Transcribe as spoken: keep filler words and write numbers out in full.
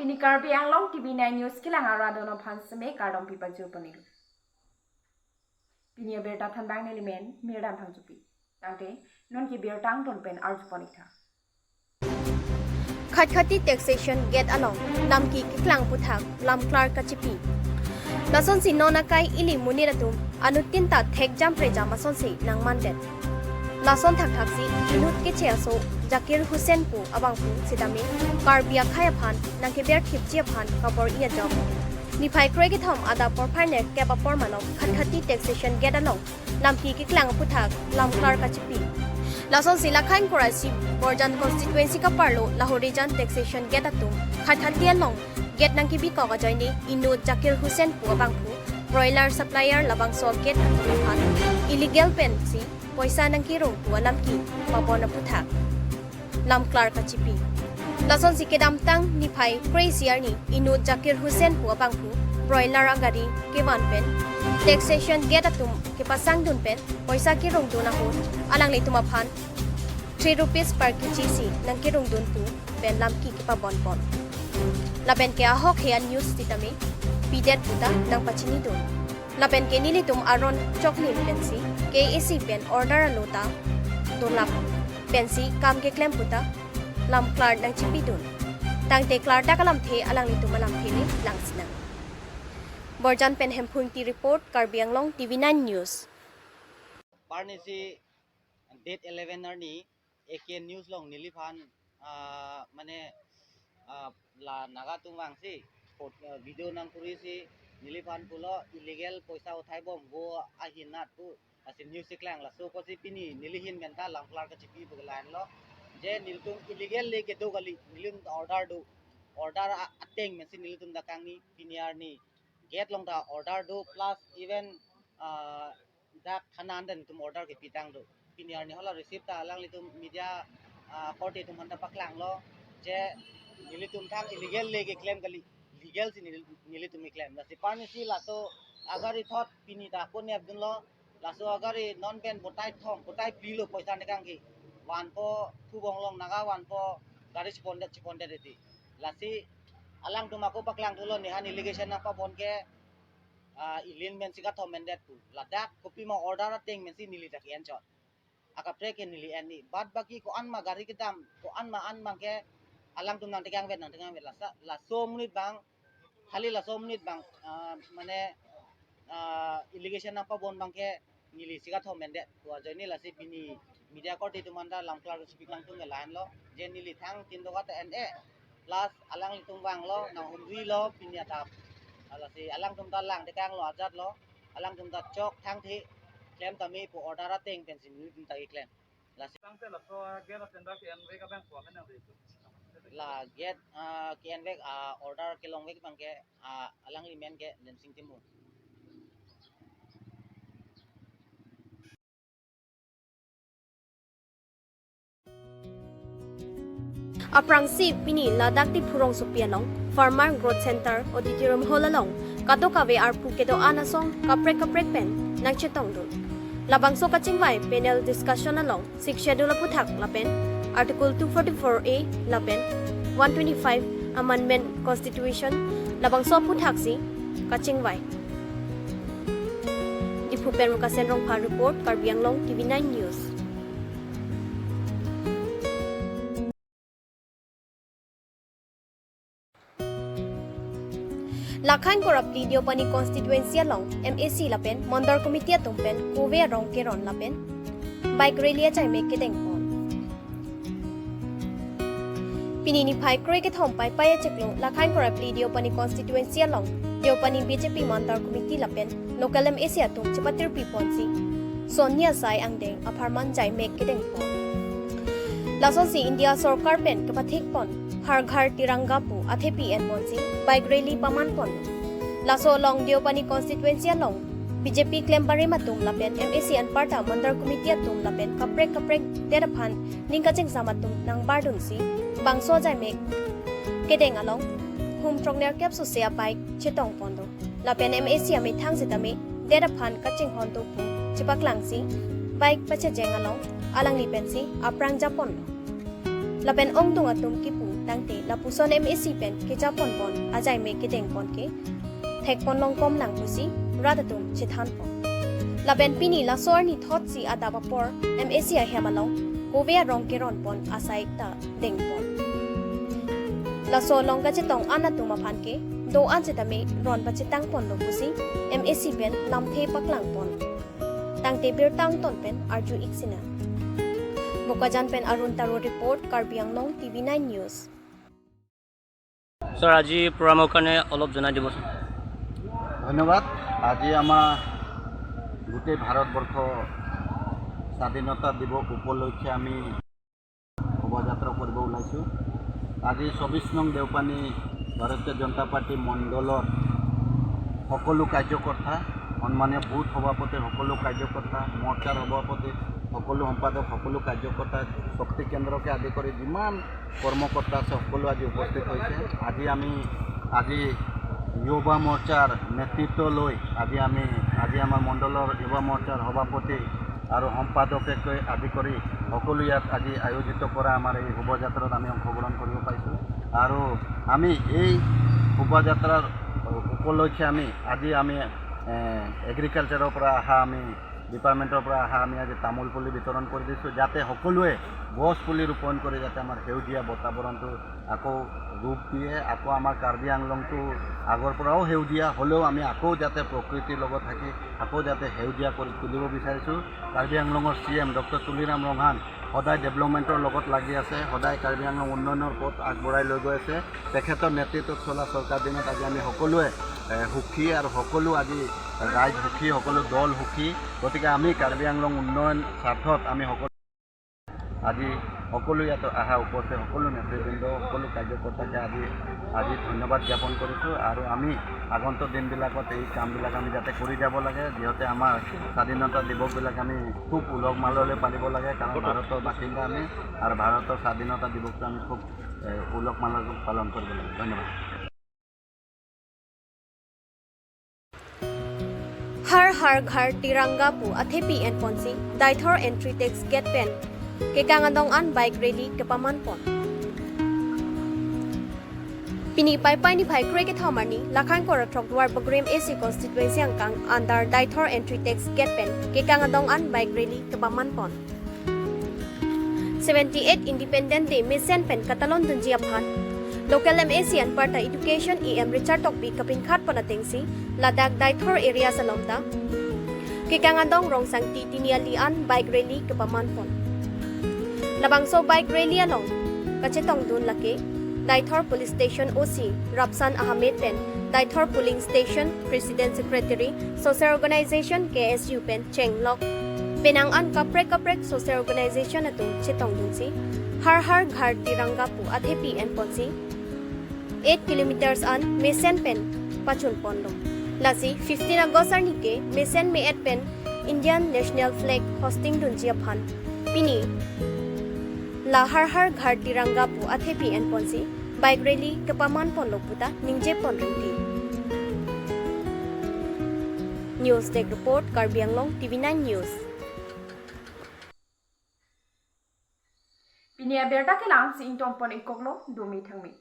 Pini Karbi Anglong T V nine News kelang arat atum aphan seme kardom pipajir pon iklo. Pini abirta thanbang neli men Mirdan Phangchopi. Tangte non ke birta angton pen arju pon ik tha. Khatkhati taxation gate along lamki keklang aputhak lamklar kachipi. Lasonsi non akai ili monit atum anuttin ta thekjam prejam asonsi nangmandet. Lason thakthaksi inut keche aso Zakir Hussain pu abangphu sitame Karbi akhei aphan nangkeber thipji aphan kabor-i ajok. Niphai krekethom adap porphai nerkep apor malom Khatkhati taxation gate along lamki keklang aputhak lamklar kachipi. Lasonsi Lakhain Kora isi Borjan constituency kaparlo Lahorijan taxation gate atum Khatkhati along gate nangkebikok ajoine inut Zakir Hussain pu abangphu broiler supplier labangso gate atum aphan illegal pensi poisa nangkerung pu alamki pabon aputhak lamklar kachipi. Lasonsi kedamtang niphai kre-isi arni inut Zakir Hussain pu abangphu broiler agari kevan pen taxation gate atum kepasangdun pen poisa kerungdun ahut alanglitum aphan three rupees per kg si nangkerungdun pu pen lamki kepabon pon. Lapen ke ahok he an news sitame pidet puta nangpachinidun. Lapen ke nelitum aron choklim pensi K A A C pen order alo ta dolap pensi kam keklem puta lamklar nangchipidun. Tangte klardak alamthe alanglitum alamthe le langsinang. Borjan pen Hemphu Ingti report, Karbi Anglong T V nine News. Parnisi date eleven arni A K N News along neliphan, ah, mane, ah, la Naga atum vangsi, phot-, ah, video nangkuri si neliphan pulo illegal poisa uthai bom go ahin nat pu, lasi news si klang laso apotsi pini nelihin pen ta lamklar kachipi pu ke lahenlo. Je nelitum illegal le kedo kali, nelitum order do, order a-, ateng pensi nelitum ta kangni, pini arni gate along ta order do plus even, ah, dak thanan den tum order kepitang do. Pini arni hala receipt ta alanglitum media, ah, korte atum aphan ta paklanglo. Je nelitum thang illegal le keklem kali, legal si nel-, nelitum keklem. Lasi parnisi laso agari thot pini ta konep dunlo. Laso agari non pen botai thom, botai phli lo poisa nekang ke. Vanpo, Thubong along Naga vanpo, gari chipondet, chipondet eti. Lasi alangtum ako paklang thulo, nehan allegation nangpabon ke, ah, ilin pensi kathom endet pu. Ladak kopima order ateng pensi neli dak enchot. Akaprek ke neli enni. Bad baki ko-an ma gari kedam, ko-an ma an abang ke alangtum nangtekangvet, nangtekangvet. Lasa, laso monit abang, hali laso monit abang, ah, mane, ah, allegation nangpabon abang ke neli si kathom endet. Pu ajoine lasi pini media korte atum aphan ta lamklar kachipi klangtung ke lahenlo. Je neli thang tin doka ta en-e. Plus alanglitum vanglo, nanghumrilo, pini adap. Lasi alangtum ta langtekanglo ajatlo. Alangtum ta chok thangthe klem tame pu order ateng pensi nelitum ta keklem. Lasi tangte laso gate a-tender ke-envek abang ko amen nang dei. La gate, ah, ke-envek, ah, order kelongvek abang ke, ah, alangli men ke Lemsing Timung. Aphrangsi pini ladak Diphu rongsopi along Farmer Growth Center Auditorium Hall along kadokave arpu kedo-an asong kaprek kaprek pen nangchetongdun. Labangso kachingvai panel discussion along Sixth Schedule aputhak lapen Article two forty-four A lapen one twenty-five Amendment Constitution labangso aputhaksi kachingvai. Diphu pen Rukasen Rongphar report, Karbi Anglong T V nine News. Lakhain Kora phli Deopani constituency along M A C lapen Mandal committee atum pen kove arong keron lapen bike rally ajaimek kedeng pon. Pini niphai krekethom Paipai achiklo Lakhain Kora phli Deopani constituency along Deopani B J P Mandal committee lapen local M A C atum chepatirpi ponsi sonni asai angdeng apharman jaimek kedeng pon. Lasonsi India sorkar pen kepathik pon Har Ghar Tiranga pu athepi en ponsi bike rally paman pon. Laso along Deopani constituency along B J P klem barim atum lapen M A C anparta Mandal committee atum lapen kaprek kaprek det aphan ning kachingsam atum nangbardunsi bangso jaimek kedeng along hum throknerkep sose a-bike chetong pon do. Lapen M A C amethang sitame det aphan kachinghon do pu chepaklangsi bike pachejeng along alangli pensi aphrang japon. Lapen ongdung atum kipu Tangte lapuson M A C pen kejapon pon ajaime kedeng pon ke thekpon longkom lang pusi rat atum chethan pon. Lapen pini laso arni thotsi adap apor M A C ahem along kove arong keron pon asai ta deng pon. Laso along kachetong an atum aphan ke do-an setame ron pachetang ponlo pusi M A C pen lamthe paklang pon. Tangte birta angton pen arju ik sinang. Bokajan pen Arun Taro report, Karbi Anglong T V nine News. Sir, আজি প্ৰগ্ৰামৰ কাৰণে অলপ জনাই দিবচোন। ধন্যবাদ। আজি আমাৰ গোটেই ভাৰতবৰ্ষ স্বাধীনতা দিৱস উপলক্ষে আমি শোভাযাত্ৰা কৰিব ওলাইছোঁ। আজি চৌবিশ নং দেওপানী ভাৰতীয় জনতা পাৰ্টি মণ্ডলৰ সকলো কাৰ্যকৰ্তা, সন্মানীয় বুথ সভাপতিৰ সকলো কাৰ্যকৰ্তা, মৰ্চাৰ সভাপতি, সকলো সম্পাদক, সকলো কাৰ্যকৰ্তা, শক্তি কেন্দ্ৰকে আদি কৰি যিমান কৰ্মকৰ্তা আছে, সকলো আজি উপস্থিত হৈছে। আজি আমি, আজি যুৱ মৰ্চাৰ নেতৃত্ব লৈ আজি আমি, আজি আমাৰ মণ্ডলৰ যুৱ মৰ্চাৰ সভাপতি আৰু সম্পাদককে আদি কৰি সকলো ইয়াত আজি আয়োজিত কৰা আমাৰ এই শোভাযাত্ৰাত আমি অংশগ্ৰহণ কৰিব পাৰিছোঁ। আৰু আমি এই শোভাযাত্ৰাৰ উপলক্ষে আমি আজি আমি, এ, এগ্ৰিকালচাৰৰ পৰা অহা আমি, ডিপাৰ্টমেণ্টৰ পৰা অহা আমি আজি তামোল পুলি বিতৰণ কৰি দিছোঁ, যাতে সকলোৱে গছ পুলি ৰোপণ কৰি যাতে আমাৰ সেউজীয়া বাতাবৰণটো আকৌ ৰূপ দিয়ে, আকৌ আমাৰ কাৰ্বি আংলংটো আগৰ পৰাও সেউজীয়া, হ'লেও আমি আকৌ যাতে প্ৰকৃতিৰ লগত থাকি আকৌ যাতে সেউজীয়া কৰি তুলিব বিচাৰিছোঁ। কাৰ্বি আংলঙৰ চি এম ডক্টৰ তুলিৰাম ৰংহান সদায় ডেভেলপমেণ্টৰ লগত লাগি আছে, সদায় কাৰ্বি আংলং উন্নয়নৰ পথ আগবঢ়াই লৈ গৈ আছে। তেখেতৰ নেতৃত্বত চলা চৰকাৰ দিনত আজি আমি সকলোৱে, এ, সুখী আৰু সকলো আজি ৰাইজ সুখী, সকলো দল সুখী। গতিকে আমি কাৰ্বি আংলং উন্নয়ন স্বাৰ্থত আমি সকলো আজি সকলো ইয়াত অহা উপস্থিত সকলো নেতৃবৃন্দ, সকলো কাৰ্যকৰ্তাকে আজি, আজি ধন্যবাদ জ্ঞাপন কৰিছোঁ। আৰু আমি আগন্তুক দিনবিলাকত এই কামবিলাক আমি যাতে কৰি যাব লাগে, যিহেতু আমাৰ স্বাধীনতা দিৱসবিলাক আমি খুব উলহ মালহেৰে পালিব লাগে, কাৰণ ভাৰতৰ বাসিন্দা আমি আৰু ভাৰতৰ স্বাধীনতা দিৱসটো আমি খুব, এ, উলহ মালহেৰে পালন কৰিব লাগে। ধন্যবাদ। Har Har Ghar Tiranga pu athepi enponsi Deithor entry tax gate pen kekang adong an bike rally kepaman pon. Pini Paipai niphai kre kethom arni Lakhan Kora Throk Duar Bagrim A C constituency angkang under Deithor entry tax gate pen kekang adong an bike rally kepaman pon. Seventy-eight Independent Day mesen pen katalon dunji aphan local M A C anparta Education E M Richard Tokbi kapinkhat pon atengsi ladak Deithor area along ta kekang adong Rongsangti Tiniali an bike rally kepaman pon. Labangso bike rally along kachetong dun lake Deithor Police Station O C Rapsan Ahmed pen Deithor Polling Station President Secretary Social Organization K S U pen chenglok penang an kaprek kaprek social organization atum chetong dunsi Har Har Ghar Tiranga pu athepi enponsi eight kilometers an mesen pen pachun ponlo. Lasi fifteen August arni ke mesen me-et pen Indian National Flag hoisting dunji aphan pini la Har Har Ghar Tiranga pu athepi enponsi bike rally kepaman ponlo puta ningje pon rinti. News Desk Report, Karbi Anglong T V nine News. Pini abirta kelang si ington pon ikoklo, dumi thangmi.